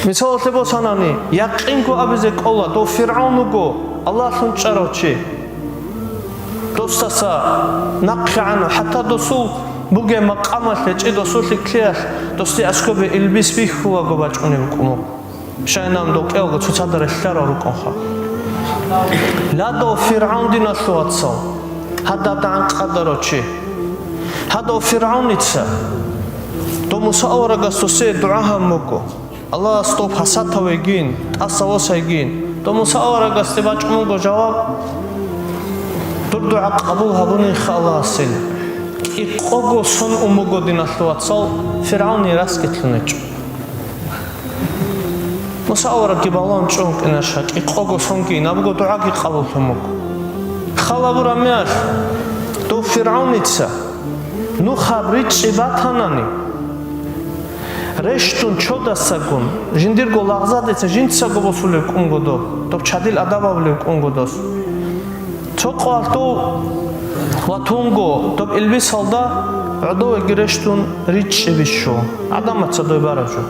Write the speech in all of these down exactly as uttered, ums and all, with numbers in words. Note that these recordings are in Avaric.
Мисалалъе босанани, якъинго абизе кӀола, дов ФиргӀавн вуго Аллагьлъун чӀарав чи. Досдаса нахъегӀан, хӀатта досул бугеб макъамалъ гьечӀи, досул лъикӀлъиялъ досде аскобе илбис бихьулаго бачӀунеб букӀун буго. Щайнан дов кӀиялго цоцазда релълъарал рукӀунха. Ла дов ФиргӀавн, диналъул вацал, гьадаб дагӀан къадарав чи. Гьадав ФиргӀавница дов Муса аварагас досие дугӀа гьабун буго. Аллагьас дов пасатав вегин, тӀаса восайгин, дов Муса аварагасде бачӀун буго жаваб: «Дур дугӀа къабул гьабунин, халасил». КӀикъого сон ун буго, диналъул вацал, ФиргӀавни расги лъун гьечӀо. Муса аварагги балагьун чӀун вукӀинаша, кӀикъого сонгийин, абго дугӀаги къабуллъун буго. Хал гьабураб мехалъ, дов ФиргӀавница нухаб ричӀчӀи батанани, рещтӀун чодасагун, жиндирго лагъзадеца жинцаго босулеб кӀунго доб, доб чадил адаб гьабулеб кӀунго дос. Цо къоялъ дов ватунго доб илбисалда гӀодовеги рещтӀун ричӀчӀи бищун, гӀадамаца дой бараб жо.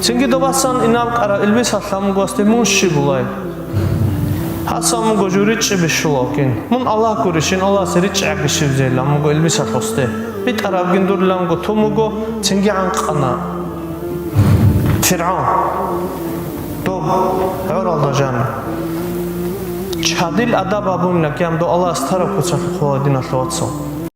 Цинги доб басан инаб кӀараб илбисалъ гьабун буго гьасде: «Мун щиб вугилан?» Гьас гьабун буго жо ричӀчӀи бищулевгин. «Мун Аллагь гурищин, Аллагьасе ричӀчӀи гьабищ жибзейилан?» Гьабун буго илбисалъ гьасде. БитӀарабгин дур илан буго тун буго, цинги гӀанкъана ФиргӀавн доб гӀоралда жаниб. Чадил адаб гьабунилан кӀиан дов Аллагьас тараб куцалъухъ вала, диналъул вацал.